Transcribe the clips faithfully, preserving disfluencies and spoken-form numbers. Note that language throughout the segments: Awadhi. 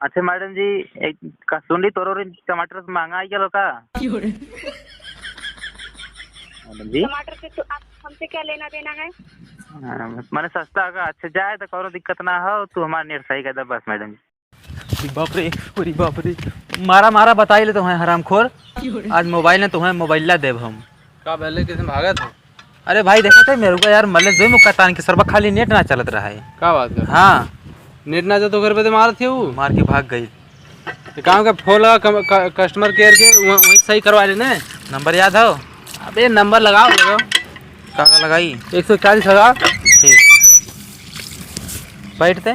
अच्छा मैडम जी, एक का सुन ली, तोरो रे टमाटर से महंगा आई गलो का? क्यों रे? मैडम जी। टमाटर से तो आप हमसे क्या लेना देना है? हाँ, माने सस्ता का, अच्छा जाए तो कोनो दिक्कत ना हो, तू हमार नेट सही कर दे बस मैडम जी। अरे बाप रे, अरे बाप रे, मारा मारा बताई ले तो है हरामखोर, आज मोबाइल ने तो है मोबाइल ला देब हम। का पहले किसी भागत हो? अरे भाई, देखत है मेरे को यार, मले दो मुक्का तान के सरबा खाली नेट ना चलत रहा है। का बात कर? हाँ। नेट ना चलत तो घर पे तो मारत है वो। मार के भाग गई। तो काम का फोन लगा कम-, क-, कस्टमर केयर के, वह-, वहीं सही करवा लेने। नंबर याद हो? अबे नंबर लगाओ, लगाओ। का, का लगाई? एक सौ चालीस लगा। ठीक। बैठते।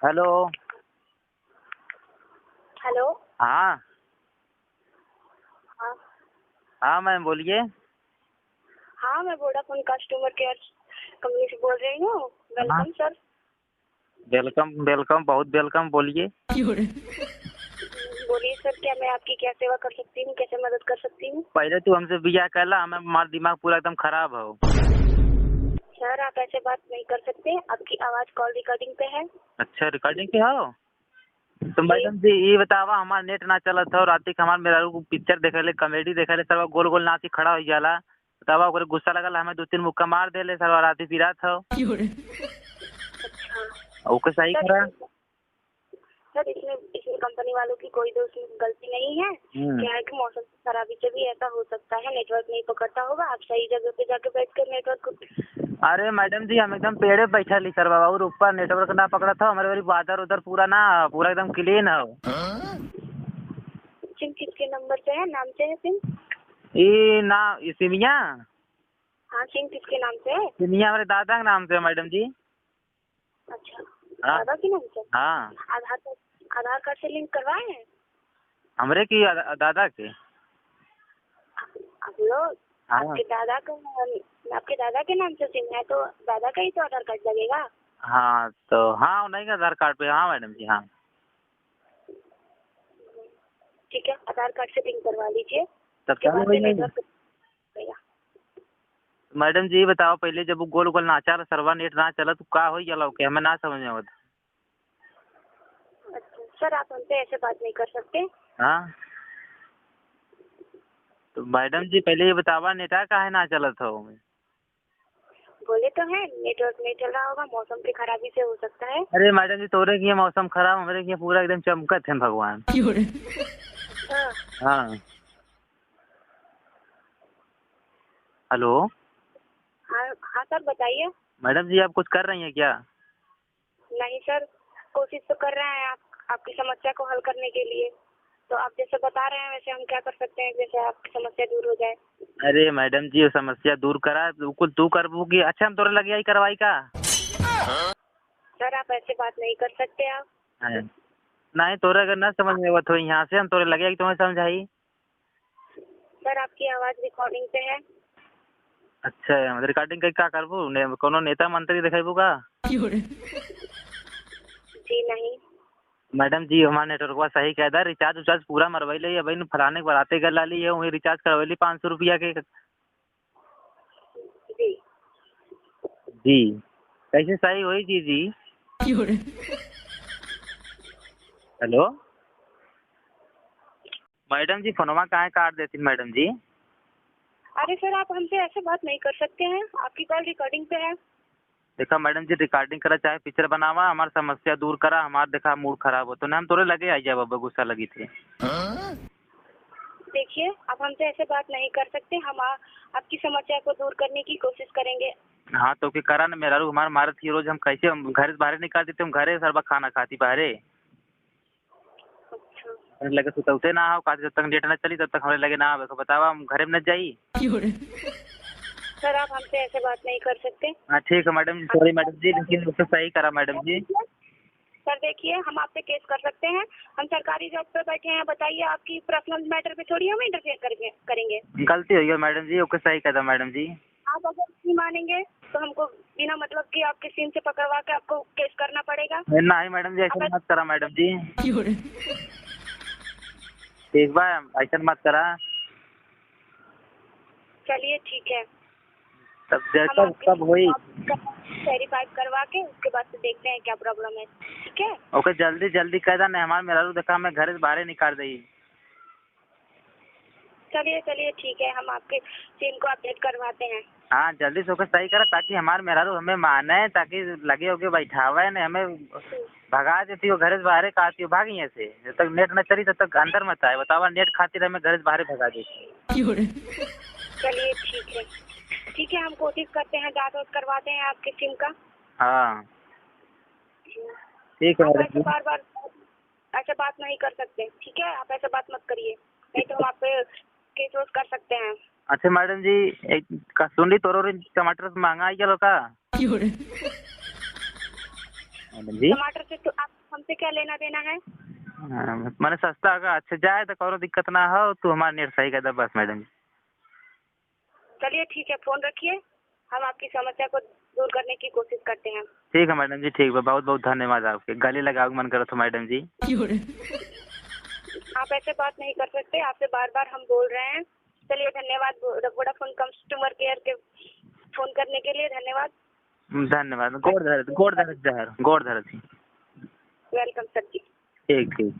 हेलो। हेलो। हाँ। हाँ। हाँ मैम, बोलिए। हाँ, मैं वोडाफोन कस्टमर केयर कंपनी से बोल रही हूँ। हाँ। वेलकम सर। वेलकम, वेलकम, बहुत वेलकम, बोलिए। बोलिए सर, क्या मैं आपकी क्या सेवा कर सकती हूँ, कैसे मदद कर सकती हूँ? पहले तू हमसे बियाह कर ला, हमें, हमार दिमाग पूरा एकदम खराब हो। सर, आप ऐसे बात नहीं कर सकते, आपकी आवाज़ कॉल रिकॉर्डिंग पे है। अच्छा, रिकॉर्डिंग पे हो? तो जी। मैडम जी, ये बतावा, हमार नेट ना चलत हो, राती के हमार मेहरारू को पिक्चर देखेले, कॉमेडी देखेले, सरवा गोल गोल नाची खड़ा हो जाला। बतावा, ओकरे गुस्सा लगल, हमें दो तीन मुक्का मार देले, सरवा राती पिरात हो। अच्छा। ओके सही सर, करा। इसमें, सर, इसमें, इसमें कंपनी वालों की कोई दोष, गलती नहीं है। हम्म। क्या है कि मौसम की खराबी से भी ऐसा हो सकता है, नेटवर्क नहीं पकड़ता होगा, आप सही जगह पे जाके बैठ कर नेटवर्क को अरे मैडम जी, हम एकदम पेड़े बैठल ही सर बाबा, और ऊपर नेटवर्क ना पकड़त हो, हमारे वाली बादर उधर पूरा ना, पूरा एकदम क्लीन हो। सिम किसके नंबर से है, नाम से है सिम? ई ना, ई सिमिया? हाँ, सिम किसके नाम से है? सिमिया हमारे दादा के नाम से है मैडम जी। अच्छा, हाँ। दादा के नाम से? हाँ। आधार कार्ड, आधार कार्ड से लिंक करवाए हैं? हमरे की दा-, दादा के? आप लोग, हाँ। आपके दादा का, आपके दादा के नाम से सिम है तो दादा का ही तो आधार कार्ड लगेगा। हाँ, तो हाँ, उन्हीं का आधार कार्ड पे, हाँ मैडम जी, हाँ। ठीक है, आधार कार्ड से लिंक करवा लीजिए। तब उसके चालू बाद हो में जाएगा। नेटवर्क भैया। मैडम जी, ये बताओ पहले, जब वो गोल गोल नाचा रहा, सरवा नेट ना चला, तो का हो गया ओके? हमें ना समझ में आवत। अच्छा, सर, आप हमसे ऐसे बात नहीं कर सकते। हाँ? तो मैडम जी, पहले ये बतावा, नेटा काहे ना चलत हो? बोले तो हैं, नेटवर्क नहीं चल रहा होगा, मौसम की खराबी से हो सकता है। अरे मैडम जी, तोरे किहाँ मौसम खराब, हमरे किहाँ पूरा एकदम चमकत है भगवान। हाँ। हाँ। हेलो। हाँ, हाँ सर, बताइए। मैडम जी, आप कुछ कर रही हैं क्या? नहीं सर, कोशिश तो कर रहे हैं आप, आपकी समस्या को हल करने के लिए। तो आप जैसे बता रहे हैं, वैसे हम क्या कर सकते हैं, जैसे आपकी समस्या दूर हो जाए? अरे मैडम जी, वो समस्या दूर करा, बिल्कुल तू करबू कि, अच्छा, हम तोरे लगे आई करवाई का? सर, आप ऐसे बात नहीं कर सकते आप। हैं। नहीं, तोरे अगर ना समझ में आवत हो यहाँ से, हम तोरे लगे आई, तुम्हें समझाई। सर, आपकी आवाज रिकॉर्डिंग पे है। अच्छा, रिकॉर्डिंग कइ का करबू? ने-, कोनो नेता मंत्री देखेबू का? जी नहीं। मैडम जी, हमार नेटवर्कवा सही कह दा, रिचार्ज उचार्ज पूरा मरवैले, अबहिन फलाने के बराते गल लाली है, वहीं रिचार्ज करवैली पाँच सौ रुपया के। जी। जी, कैसे सही होई जी, जी? हेलो? मैडम जी, फोनवा काहे काट देती मैडम जी? अरे सर, आप हमसे ऐसे बात नहीं कर सकते हैं, आपकी कॉल रिकॉर्डिंग पे है। देखा मैडम जी, रिकॉर्डिंग करा चाहे पिक्चर बनावा, हमार समस्या दूर करा, हमार देखा मूड खराब हो तो ना हम तोरे लगे आई जाब, अब गुस्सा लगी थे। देखिए, आप हमसे ऐसे बात नहीं कर सकते, हम आ, आपकी समस्या को दूर करने की कोशिश करेंगे। हाँ, तो के करा न मेहरारू हमार मारत ही रोज, हम कैसे, हम घर से बाहरे निकाल देते, हम घरे सरबा खाना खाती बाहरे। अच्छा। लगे सुतौते ना हो, कहते जब तक नेट ना चली तब तक हमरे लगे ना आवे। बतावा, हम घरे में न जाई। सर, आप हमसे ऐसे बात नहीं कर सकते। हाँ, ठीक है मैडम जी, सॉरी मैडम जी, लेकिन उसको सही करा मैडम जी। सर, देखिए, हम आप पे केस कर सकते हैं, हम सरकारी जॉब पे बैठे हैं, बताइए, आपकी पर्सनल मैटर पे थोड़ी हम इंटरफेयर करेंगे, करेंगे। गलती हो गई मैडम जी, ओके सही कह दो मैडम जी। आप अगर नहीं मानेंगे तो हमको बिना मतलब कि आपके सिम से पकड़वा के आपको केस करना पड़ेगा। नहीं मैडम जी, ऐसा अगर मत करा मैडम जी। ठीक बा, ऐसा मत करा। चलिए ठीक है। तब जैसा हम आपके सब होई। क्लैरिफाई करवा के उसके बाद से देखते हैं क्या प्रॉब्लम है, ठीक है? ओके, जल्दी जल्दी कह दा, नहीं हमार मेहरारू देखा हमें घर से बाहरे निकाल देई। चलिए चलिए ठीक है, हम आपके सिम को अपडेट करवाते हैं। हाँ, जल्दी से ओके सही करा ताकि हमार मेहरारू हमें माने, ताकि लगे ओके बैठावे, नहीं हमें भगा देती हो घर से बाहरे, कहती हो भाग यहाँ से, जब तक नेट न चली तब तक अंदर मत आए। बतावा, नेट खातिर हमें घर से बाहरे भगा देती। चलिए ठीक है, ठीक है, हम कोशिश करते हैं, जांच वाच करवाते हैं आपके सिम का। हाँ, ठीक है आप मैडम ऐसे जी। बार बार ऐसे बात नहीं कर सकते, ठीक है? आप ऐसे बात मत करिए, नहीं तो हम आप पे केस वेस कर सकते हैं। अच्छा मैडम जी, एक का सुन रही, तोरो रे टमाटर से महंगा आई गया का? मैडम जी, टमाटर से तो आप हमसे क्या लेना देना है? हाँ, माने सस्ता का। अच्छा जाए तो कोनो दिक्कत ना हो, तू हमार नेट सही कर दे बस मैडम जी। चलिए ठीक है, फोन रखिए, हम आपकी समस्या को दूर करने की कोशिश करते हैं। ठीक है मैडम जी, ठीक बा, बहुत बहुत धन्यवाद आपके। गले लगावे के मन करत हो मैडम जी। आप ऐसे बात नहीं कर सकते, आपसे बार बार हम बोल रहे हैं। चलिए धन्यवाद, वोडाफोन कस्टमर केयर के फोन करने के लिए धन्यवाद। धन्यवाद। गोड़ धरत, गोड़ धरत जहर, गोड़ धरत ही। वेलकम सर जी। ठीक ठीक।